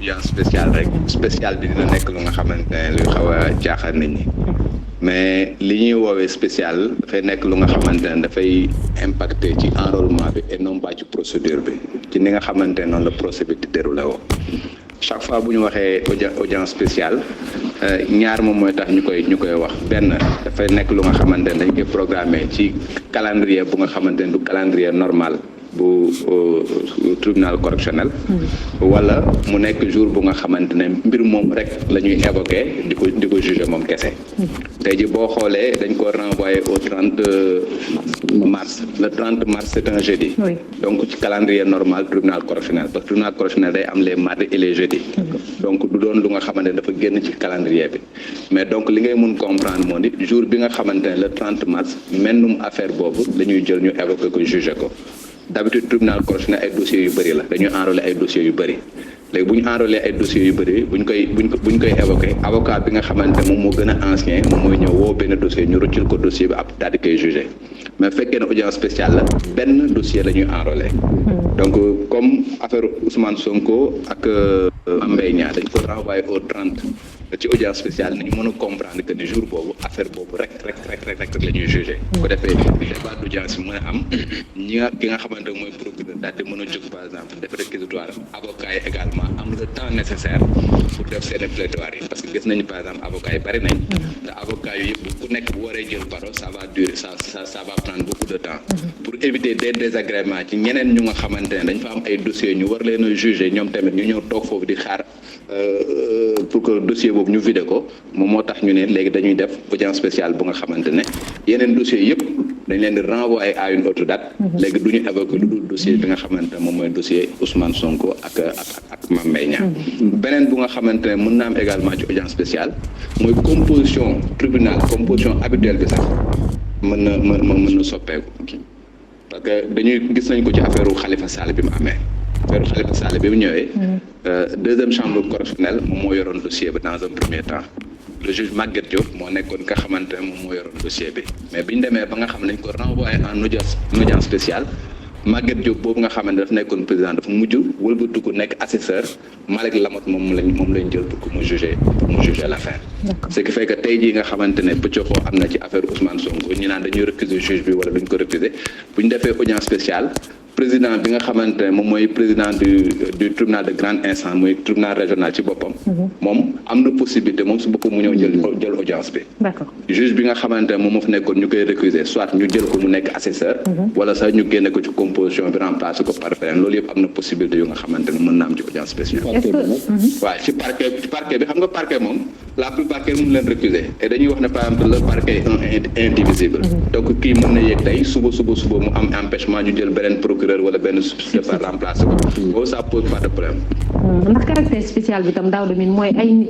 audience spéciale rek spécial bi dina nekk lu nga xamante ne lu xaw a jaaxal nit ñi mais li ñuy woowee spécial dafay nekk lu nga xamante ne dafay impacter ci enrôlement bi et non pas ci procédure bi ci ni nga xamante ne noonu la procès bi di déroulé woo chaque fois bu ñu waxee audience spéciale ñaar moom mooy tax ñu koy wax benn dafay nekk lu nga xamante ne dañ koy programmer ci calendrier bu nga xamante ne du calendrier normal bu tribunal correctionnel wala mu nekk jour bu nga xamante ne mbir moom rek la ñuy évoquer di ko juger moom kese tey ji boo xoolee dañ ko renvoyer au 30 mars le 30 mars c'est un jeudi donc ci calendrier normal tribunal correctionnel parce que tribunal correctionnel day am les mardis et les jeudis donc du doon lu nga xamante ne dafa génn ci calendrier bi mais donc li ngay mun comprendre moo di jour bi nga xamante ne le 30 mars mennum affaire boobu la ñuy jël ñu évoquer ko juger ko d'habitude tribunal correctionnel ay dossiers yu bëri la dañuy enrôler ay dossiers yu bëri léegi bu ñu enrôler ay dossiers yu bëri buñ koy évoquer avocat bi nga xamante ne moom moo gën a ancien moom mooy ñëw woo benn dossier ñu rëccil ko dossier bi ab daal di koy juger mais fekkee ne audience spéciale la benn dossier la ñuy enrôler donc comme affaire Ousmane Sonko ak Mame Mbaye Niang dañ ko renvoyer au 30 ci audience spéciale nañu mën a comprendre que ni jour boobu affaire boobu rek la ñuy juger bu ko defee débat d'audience bi mën a am ki nga xamante mooy procureur daal di mën a jóg par exemple def réquisitoire avocat yi également am le temps nécessaire pour def seen plaidoirie yi parce que gis nañu par exemple avocat yi bari nañ te avocat yu yëpp ku nekk bu waree jël parole ça va durer ça va prendre beaucoup de temps pour éviter des désagréments ci ñeneen ñu nga xamante ne dañ fa am ay dossiers ñu war leen a juger ñoom tamit ñu ñëw toog foofu di xaar pour que dossier boobu ñu vidé ko moom moo tax ñu ne léegi dañuy def audience spéciale bu nga xamante ne yeneen dossiers yëpp dañ leen di renvoyer à une autre date léegi du ñu évoquer lu dul dossier bi nga xamante ne moom mooy dossier Ousmane Sonko ak Mame Mbaye Niang beneen bu nga xamante ne mën na am également ci audience spéciale mooy composition tribunal composition habituelle bi sax mën na soppeeku parce que dañuy gis nañ ko ci affaire Khalifa Sall bi mu amee affaire Khalifa Sall bi mu ñëwee deuxième chambre correctionnelle moom moo yoroon dossier bi dans un premier temps le juge Maguette Diop moo nekkoon nga xamante ne moom moo yoroon dossier bi mais bi ñu demee ba nga xam ne dañ ko renvoyé en audience spéciale Maguette Diop boobu nga xamante dafa nekkoon président dafa mujj wëlbatiku nekk assesseur Malick Lamotte moom lañ jël pour mu juger l'affaire ce qui fait que tey jii nga xamante ne pëccoxoo am na ci affaire Ousmane Sonko ñu naan dañuy récuser juge bi wala duñ ko récuser bu ñu defee audience spéciale président bi nga xamante ne moom mooy président du tribunal de grande instance mooy tribunal régional ci boppam moom am na possibilité moom su boppam mu ñëw jël audience bi juge bi nga xamante ne moom moo fa nekkoon ñu koy récuser soit ñu jël ko mu nekk assesseur wala sax ñu génne ko ci composition bi remplacer ko par feneen loolu yëpp am na possibilité yu nga xamante ne mën na am ci audience spéciale waaw ci parquet bi xam nga parquet moom la plupart kenn mënu leen récuser et dañuy wax ne par exemple le parquet est indivisible donc kii mën na yéeg tey suba mu am empêchement ñu jël beneen procureur wala benn substitut remplacer ko boobu ça pose pas de problème ndax caractère spécial bi tam daaw min mooy ay nit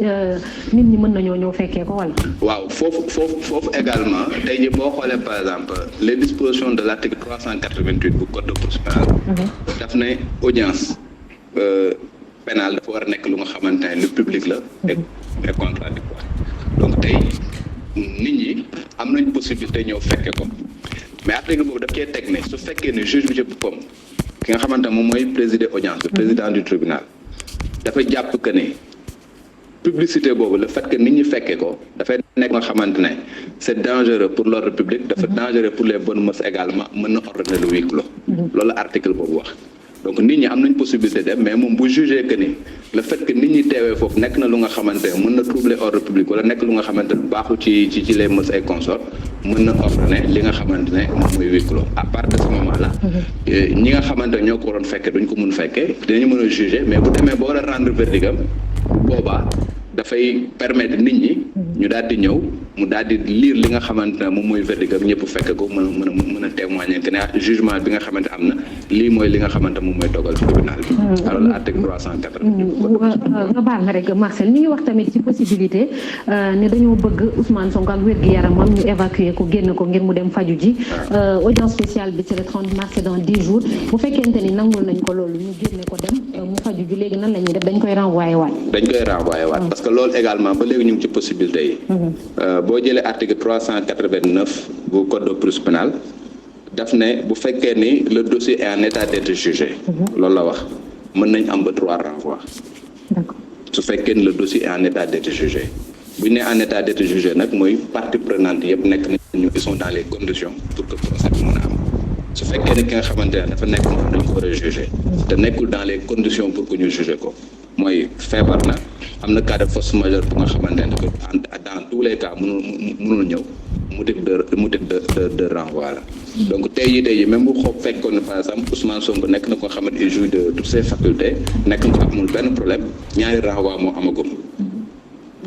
ñi mën nañoo ñëw fekkee ko wala waaw foofu également tey jii boo xoolee par exemple les dispositions de l'article 388 bu code de procédure pénale daf ne audience pénale dafa war a nekk lu nga xamante ne lu public la et contradictoire donc tey nit ñi am nañ possibilité ñëw fekke ko mais article boobu daf cee teg ne su fekkee ne juge bi ci boppam ki nga xamante ne moom mooy présider audience le président du tribunal dafa jàpp que ne publicité boobu le fait que nit ñi fekkee ko dafay nekk nga xamante ne c'est dangereux pour l'ordre public dafa dangereux pour les bonnes mœurs également mën na ordonner le huis clos loolu article boobu wax donc nit ñi am nañ possibilité dem mais moom bu jugé que ni le fait que nit ñi teewee foofu nekk na lu nga xamante ne mën na troubler ordre public wala nekk lu nga xamante ne baaxu ci les mœurs et consorts mën na ordonner li nga xamante ne moom mooy huis clos à partir de ce moment là ñi nga xamante ne ñoo ko waroon fekkee duñ ko mun fekkee dinañu mën a juger mais bu demee ba war a rendre verdict am boobaa dafay permettre nit ñi ñu daal di ñëw mu daal di lire li nga xamante ne moom mooy verdict am ñëpp fekk ko mën a témoigner que ne jugement bi nga xamante am na lii mooy li nga xamante moom mooy dogal tribunal bi. alors article 380. nga baal ma rek Marcel ñu ngi wax tamit ci possibilité ne dañoo bëgg Ousmane Sonko ak wér-gu-yaramam ñu évacuer ko génn ko ngir mu dem faju ji audience spéciale bi c'est le 30 mars dans 10 jours bu fekkente ni nangul nañ ko loolu ñu génne ko dem mu faju ji léegi nan la ñuy def dañ koy renvoyer waat. parce que loolu également ba léegi ñu ngi ci possibilité yi. boo jëlee article 389 bu code de procédure pénale daf ne bu fekkee ni le dossier est en état d'être jugé. loolu la wax mën nañ am ba 3 renvois. D'accord. su fekkee ne le dossier est en état d'être jugé bu ñu nee en état d'être jugé nag mooy partie prenante yëpp nekk nañu ils sont dans les conditions pour que procès bi mën a am su fekkee ne ki nga xamante ne dafa nekk moom dañ ko war a jugé te nekkul dans les conditions pour que ñu jugé ko mooy feebar na am na cas de force majeure bu nga xamante ne que dans tous les cas mënul ñëw motif de renvoi la donc tey jii même bu xob fekkoon ne par exemple Ousmane Sonko nekk na ko xamante il jouit de toutes ses facultés nekk na ko amul benn problème ñaari renvoi moo amagum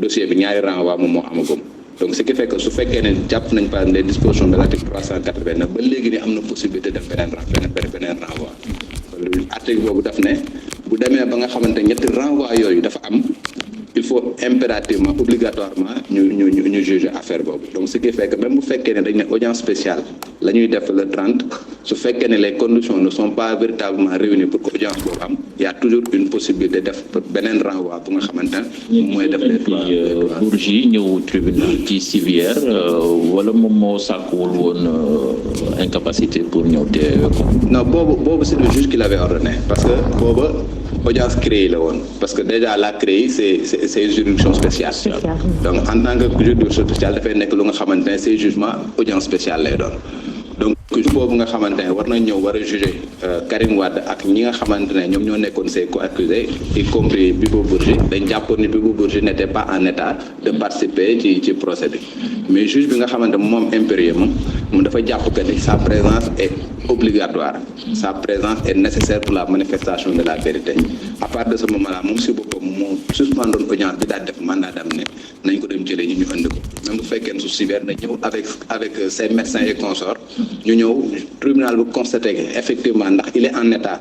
dossier bi ñaari renvoi moom moo amagum donc ce qui fait que su fekkee ne jàpp nañ par les dispositions de l'article 380 ba léegi ni am na possibilité def beneen renvoi article boobu daf ne bu demee ba nga xamante ñetti renvoi yooyu dafa am il faut impérativement obligatoirement ñu juger affaire boobu donc ce qui fait que même bu fekkee ne dañ ne audience spéciale la ñuy def le 30 su fekkee ne les conditions ne sont pas véritablement réunies pour que audience boobu am il y a toujours une possibilité def beneen renvoi bu nga xamante ne mooy def les trois Bourgi ñëw tribunal ci civière wala moom moo sàkkuwul woon incapacité pour ñëw teewe ko non boobu c'est le juge qui l'avait ordonné parce que booba audience créée la woon parce que déjà la CREI c'est une juridiction spéciale donc en tant que juridiction spéciale dafay nekk lu nga xamante ne ces jugements audience spéciale lay doon donc boobu nga xamante ne war nañ ñëw war a juger Karim Wade ak ñi nga xamante ne ñoom ñoo nekkoon ses co-accusés y compris Bibo Bourgi dañ jàppoon ni Bibo Bourgi n'était pas en état de participer ci procès bi mais juge bi nga xamante moom impérieux moom dafa jàpp que ni sa présence est obligatoire sa présence est nécessaire pour la manifestation de la vérité à partir de ce moment-là moom si boppam moo suspendoon audience bi daal def mandat d'amener nañ ko dem jëlee ñu indi ko même bu fekkee ne su civière na ñëw avec ses médecins et consorts ñu ñëw tribunal bu constaté que effectivement ndax il est en état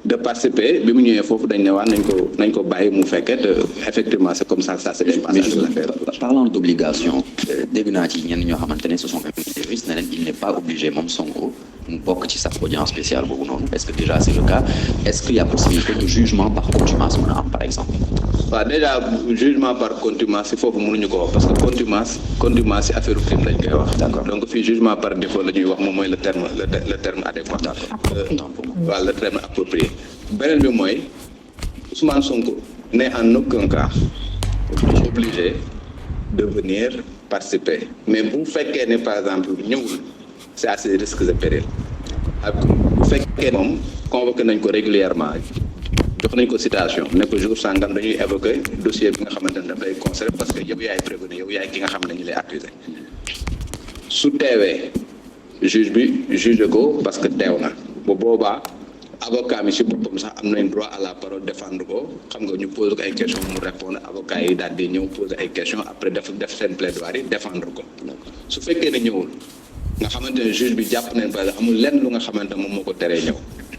de participer bi mu ñëwee foofu dañ ne waa nañ ko bàyyi mu fekkee te effectivement c'est comme ça que ça s'est passé. Parlant d'obligation dégg naa ci ñenn ñoo xamante ne ce sont des juristes ne leen il n'est pas obligé moom Sonko mu bokk ci sax audience spéciale boobu noonu est-ce que déjà c'est le cas est-ce qu'il y a possibilité de jugement par contumace mën a am par exemple. waaw déjà jugement par contumace si foofu mënuñu ko wax parce que contumace si affaire crime lañ koy wax. D'accord. Donc fii jugement par défaut la ñuy wax moom mooy le terme adéquat. waaw le terme approprié. beneen bi mooy Ousmane Sonko n'est en aucun cas obligé de venir participer mais bu fekkee ne par exemple ñëwul c'est à ses risques et périls ak bu fekkee moom convoqué nañ ko régulièrement jox nañ ko citation ne ko jour sangam dañuy évoquer dossier bi nga xamante ne dafay concerner parce que yow yaay prévenu yow yaay ki nga xam ne ñu lay accuser su teewee juge bi juge ko parce que teew na bu boobaa avocat mi si boppam sax am nañ droit à la parole défendre ko xam nga ñu poser ko ay questions mu répondre avocat yi daal di ñëw poser ay questions après def seen plaidoirie défendre ko su fekkee ne ñëwul nga xamante ne juge bi jàpp nañ par exemple amul lenn lu nga xamante moom moo ko teree ñëw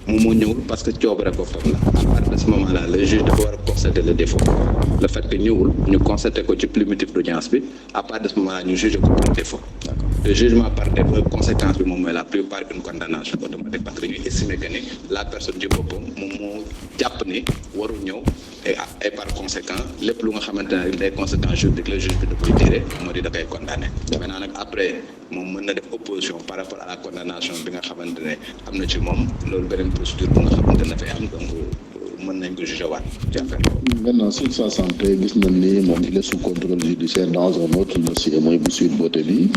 moom moo ñëwul parce que coobare boppam la à partir de ce moment là le juge dafa war a constater le défaut le fait que ñëwul ñu constater ko ci plumitif d'audience bi à partir de ce moment là ñu juger ko par défaut le jugement par défaut conséquence bi moom mooy la plupart une condamnation automatique parce que dañuy estimer que ni la personne ci boppam moom moo jàpp ni warul ñëw et par conséquent lépp lu nga xamante ne des conséquences juridiques le juge bi da koy tiré moo di da koy condamné maintenant nag après moom mën na def opposition par rapport à la condamnation bi nga xamante ne am na ci moom loolu beneen procédure bu nga xamante ne dafay am donc mën nañ ko jugé waat ci affaire boobu. Maintenant sur sa santé gis nañ ni moom il est sous contrôle judiciaire dans un autre dossier mooy bu Sweet Beauté bi.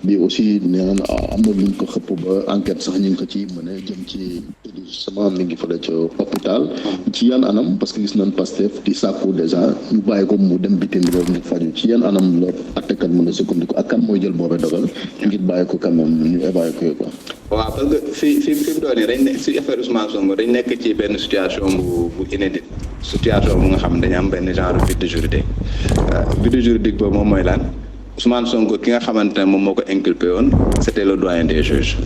bi aussi nee na am na lu ñu ko xëpp ba enquête sax ñu ngi ko ci mën a jëm ci justement mi ngi fële ca hôpital. ci yan anam parce que gis nañ Pastef di sàkku déjà ñu bàyyi ko mu dem bitim réew mu faju ci yan anam la attekat mën a sukkandiku ak kan mooy jël boobu dogal ngir bàyyi ko quand même ñu évacuer ko. waaw parce que fi mu doon nii dañ ne si affaire Ousmane Sonko dañ nekk ci benn situation bu inédite situation bu nga xam ne dañu am benn genre vide juridique vide juridique boobu moom mooy lan Ousmane Sonko ki nga xamante ne moom moo ko inculpé woon c'était le doyen des juges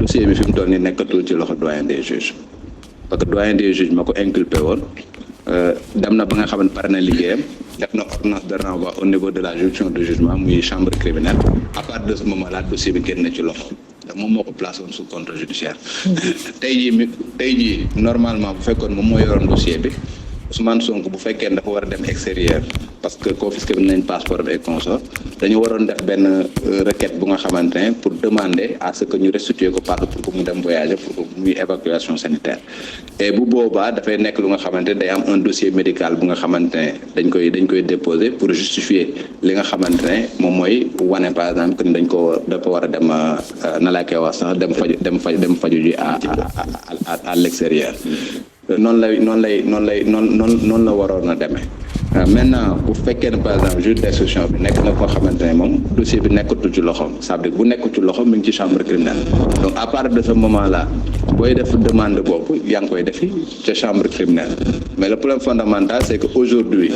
dossier bi fi mu toll nii nekkatul ci loxo doyen des juges parce que doyen des juges ma ko inculpé woon dem na ba nga xam ne pare na liggéeyam def na ordonnance de renvoi au niveau de la juridiction de jugement muy chambre criminelle à partir de ce moment là dossier bi génn na ci loxo moom moo ko placé woon sous contrôle judiciaire tey jii normalement bu fekkoon moom moo yoroon dossier bi Ousmane Sonko bu fekkee dafa war a dem extérieur parce que confisqué nañ passeport et consort dañu waroon def benn requête bu nga xamante ne pour demander à ce que ñu restituer ko passeport pour que mu dem voyager pour que muy évacuation sanitaire et bu boobaa dafay nekk lu nga xamante ne day am un dossier médical bu nga xamante ne dañ koy déposer pour justifier li nga xamante ne moom mooy wane par exemple que dañ ko dafa war a dem na laa koy wax sax dem faju ji à l'extérieur noonu la waroon a demee maintenant bu fekkee ne par exemple juge d'instruction bi nekk na koo xamante ne moom dossier bi nekkatul ci loxoom ça veut dire bu nekkul ci loxoom mi ngi ci chambre criminelle donc à partir de ce moment là booy def demande boobu yaa ngi koy defi ca chambre criminelle mais le problème fondamental c'est que aujourd'hui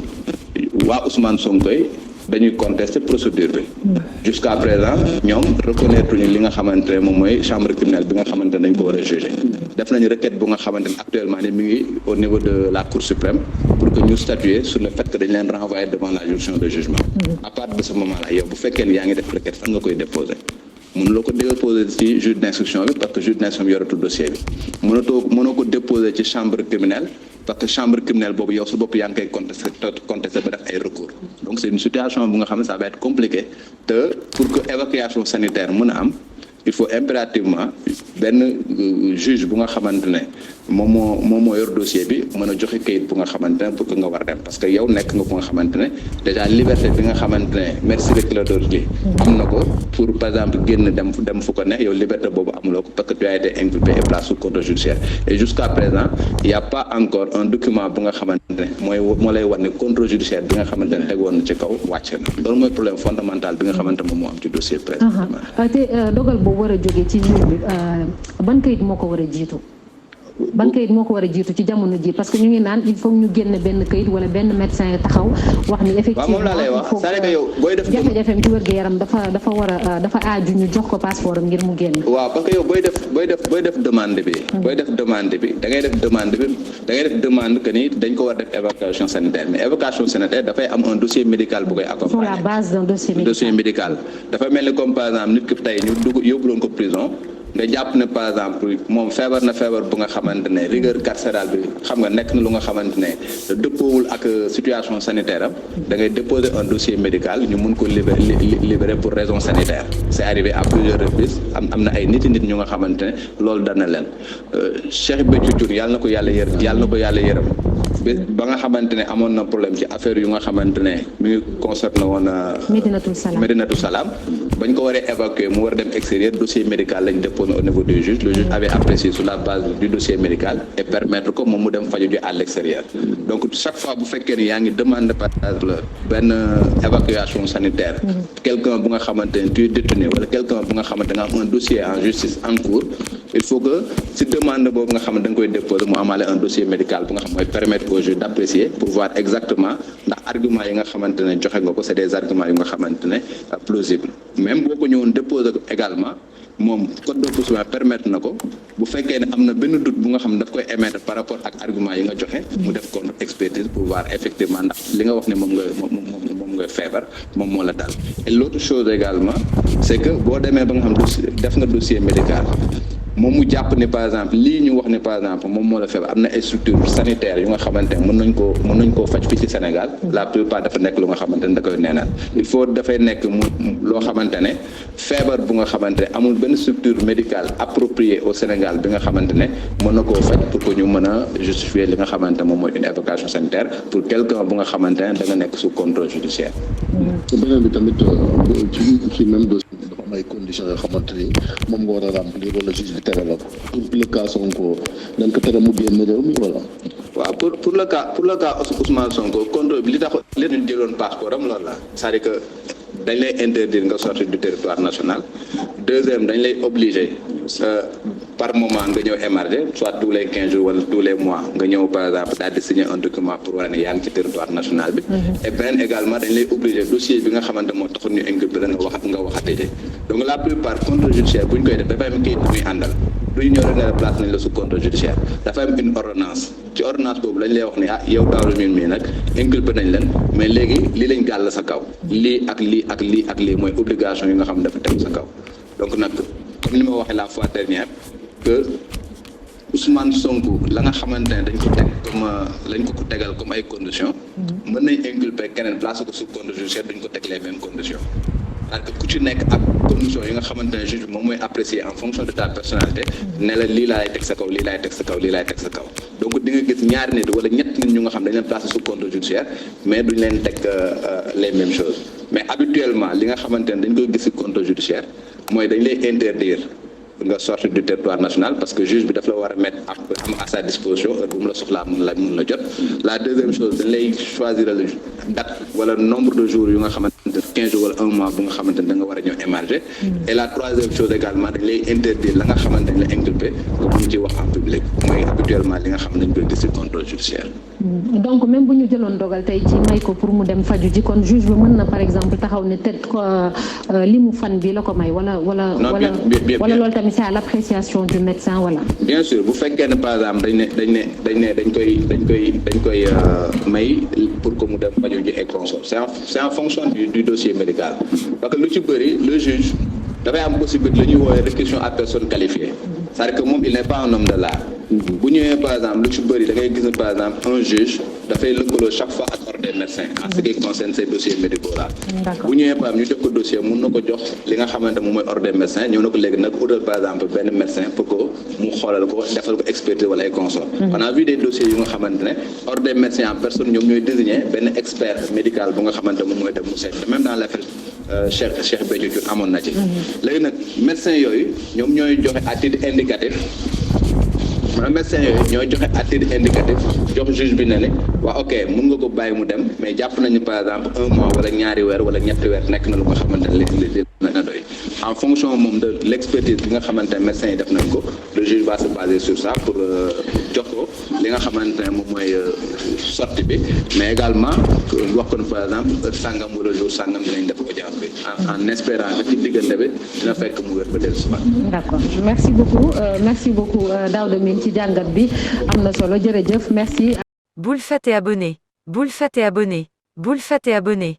waa Ousmane Sonko dañuy contester procédure bi jusqu'à présent ñoom reconnaître ñu li nga xamante ne moom mooy chambre criminelle bi nga xamante ne dañ ko war a juger def nañu requête bu nga xamante ne actuellement ni mi ngi au niveau de la Cour suprême pour que ñu statuer sur le fait que dañ leen renvoyer devant la juridiction de jugement à partir de ce moment là yow bu fekkee ne yaa ngi def requête fan nga koy déposer mënuloo ko déposer ci juge d'instruction bi parce que juge d'instruction bi yoratul dossier bi mënoo ko déposer ci chambre criminelle parce que chambre criminelle boobu yow su bopp yaa ngi koy contesté ba def ay recours donc c'est une situation bu nga xam ne ça va être compliqué te pour que évacuation sanitaire mën a am il faut impérativement benn juge bu nga xamante ne moom moo yor dossier bi mën a joxe kayit bu nga xamante ne pour que nga war a dem parce que yow nekk nga bu nga xamante ne déjà liberté bi nga xamante ne merci Clédor Ly am na ko pour par exemple génn dem fu ko ne yow liberté boobu amuloo ko parce que tu as été inculpé et placé sous contrôle judiciaire et jusqu'à présent il y a pas encore un document bu nga xamante ne moo lay war ne contrôle judiciaire bi nga xamante ne teg woon na ci kaw wàcc na loolu mooy problème fondamental bi nga xamante ne moom moo am ci dossier présentement. te dogal boobu war a jógee ci juge bi ban kayit moo ko war a jiitu ci jamono ji parce que ñu ngi naan il faut ñu génne benn kayit wala benn médecin taxaw wax ni effectivement moom laa lay wax c'est-à-dire que yow booy def jafe-jafeem ci wér-gu-yaram dafa aaju ñu jox ko passeport am ngir mu génn. waaw parce que yow booy def demande bi da ngay def demande que ni dañ ko war def évacuation sanitaire mais évacuation sanitaire dafay am un dossier médical bu koy accompagner. sur la base d'un dossier médical dafa mel ni comme par exemple nit ki tey ñu yóbbuloon ko prison nga jàpp ne par exemple moom feebar na feebar bu nga xamante ne rigueur carcérale bi xam nga nekk na lu nga xamante ne dëppoowul ak situation sanitaire am da ngay déposer un dossier médical ñu mun ko libérer pour raison sanitaire c'est arrivé à plusieurs reprises am na ay nit ñu nga xamante ne loolu dana leen Cheikh Béthio Thioune yàlla na ko yàlla yërëm ba nga xamante ne amoon na problème ci affaire yu nga xamante ne mi ngi concerné woon Médinatoul Salam bañ ko waree évacuer mu war a dem extérieur dossier médical lañ déposé au niveau du juge le juge avait apprécié sur la base du dossier médical et permettre ko moom mu dem faju ji à l'extérieur donc chaque fois bu fekkee ne yaa ngi demande par exemple benn évacuation sanitaire quelqu'un bu nga xamante ne tu es détenu wala quelqu'un bu nga xamante nga am un dossier en justice en cours il faut que si demande boobu nga xam ne da nga koy déposer mu amaale un dossier médical bu nga xam mooy permettre au juge d'apprécier pour voir exactement ndax argument yi nga xamante ne joxe nga ko c'est des arguments yu nga xamante ne plausible même boo ko ñëwoon déposer également moom code de procédure permettre na ko bu fekkee ne am na benn doute bu nga xam ne daf koy émettre par rapport ak argument yi nga joxe mu def contre expertise pour voir effectivement ndax li nga wax ne moom nga feebar moom moo la dal et l'autre chose également c'est que boo demee ba nga xam def nga dossier médical moom mu jàpp ne par exemple lii ñu wax ne par exemple moom moo la feebar am na ay structures sanitaires yu nga xamante ne mën nañ koo faj fii ci Sénégal la plupart dafa nekk lu nga xamante ne da koy neenal il faut dafay nekk loo xamante ne feebar bu nga xamante ne amul benn structure médicale appropriée au Sénégal bi nga xamante ne mën na koo faj pour que ñu mën a justifier li nga xamante ne moom mooy une évacuation sanitaire pour quelqu'un bu nga xamante ne da nga nekk sous contrôle judiciaire. beneen bi tamit ci même dossier dafa am ay conditions yoo xamante ni moom nga war a remplir wala juge bi tere la ko pour le cas Sonko dañ ko tere mu génn réew mi wala. waaw pour le cas Ousmane Sonko contrôle bi li tax li ñu jëloon passeport am loolu la c'est-à-dire que dañ lay interdire nga sortir du territoire national deuxième dañ lay obliger par moment nga ñëw émarger soit tous les 15 jours wala tous les mois nga ñëw par exemple daal di signer un document pour wane ne yaa ngi ci territoire national bi et beneen également dañ lay obliger dossier bi nga xamante moo taxul ñu inculpé la nga waxatee donc la plupart contrôle judiciaire bu ñu koy def dafay am kayit muy àndal du ñu ñëw rek ne la place nañ la sous contrôle judiciaire dafa am une ordonnance ci ordonnance boobu lañ lay wax ne yow Daouda Mine mii nag inculpé nañ leen mais léegi lii lañ gàll sa kaw lii ak lii mooy obligation yi nga xam ne dafa tegu sa kaw donc nag comme ni ma waxee la fois dernière que Ousmane Sonko la nga xamante ne dañ ko tegal comme ay conditions mën nañ inculper keneen place ko sous contrôle judiciaire duñ ko teg les mêmes conditions parce que ku ci nekk ak conditions yi nga xamante ne juge bi moom mooy apprécier en fonction de ta personnalité ne la lii laay teg sa kaw lii laay teg sa kaw lii laay teg sa kaw donc di nga gis ñaari nit wala ñett nit ñu nga xam dañ leen placer sous contrôle judiciaire mais duñ leen teg les mêmes choses mais habituellement li nga xamante ne dañ koy gis ci contrôle judiciaire mooy dañ lay interdire nga sortir du territoire national parce que juge bi daf la war a mettre am à sa disposition heure bu mu la soxlaa mun la jot la deuxième chose dañ lay choisir la date wala nombre de jours yu nga xamante ne 15 jours wala un mois bu nga xamante ne da nga war a ñëw émarger et la troisième chose également dañ lay interdire la nga xamante ne la inculpé nga mun ci wax en public mooy habituellement li nga xam ne dañ koy gis ci contrôle judiciaire. donc même bu ñu jëloon dogal tey ci may ko pour mu dem faju ji kon juge bi mën na par exemple taxaw ne tëdd ko li mu fan bi la ko may wala loolu tamit c'est à l'appréciation du médecin voilà. bien sûr bu fekkee ne par exemple dañ koy may pour que mu dem faju ji et consort c'est en fonction du dossier médical parce que lu ci bëri le juge dafay am possibilité la ñuy woowee réquisition à personne qualifiée c'est-à-dire que moom il n'est pas un homme de l'art bu ñëwee par exemple lu ci bëri da ngay gis ne par exemple un juge dafay lëkkaloo chaque fois ak ordre des médecins en ce qui concerne ces dossiers médicaux là bu ñëwee par exemple ñu jox ko dossier mun na ko jox li nga xamante moom mooy ordre des médecins ñëw na ko léegi nag utal par exemple benn médecin pour que mu xoolal ko defal ko expertise wala ay consort on a vu des dossiers yu nga xamante ne ordre des médecins en personne ñoom ñooy désigner benn expert médical bu nga xamante moom mooy dem mu seet même dans l'affaire Cheikh Béthio Thioune amoon na ci léegi nag médecins yooyu ñoom ñooy joxe à titre indicatif maanaam médecins yooyu ñooy joxe à titre indicatif jox juge bi ne ne waa ok mun nga ko bàyyi mu dem mais jàpp nañu par exemple un mois wala ñaari weer wala ñetti weer nekk na lu nga xamante ne li na doy en fonction moom de l'expertise bi nga xamante ne médecins yi def nañ ko le juge va se baser sur ça pour jox ko li nga xamante ne moom mooy sortie bi mais également wax ko par exemple sangam wala jour sangam dinañ def audience bi en espérant que ci diggante bi dina fekk mu wér ba dellu si waat. D'accord merci beaucoup Daouda Mine ci jàngat bi am na solo jërëjëf merci. Boule Fat et abonné. Boule Fat et abonné. Boule Fat et abonné.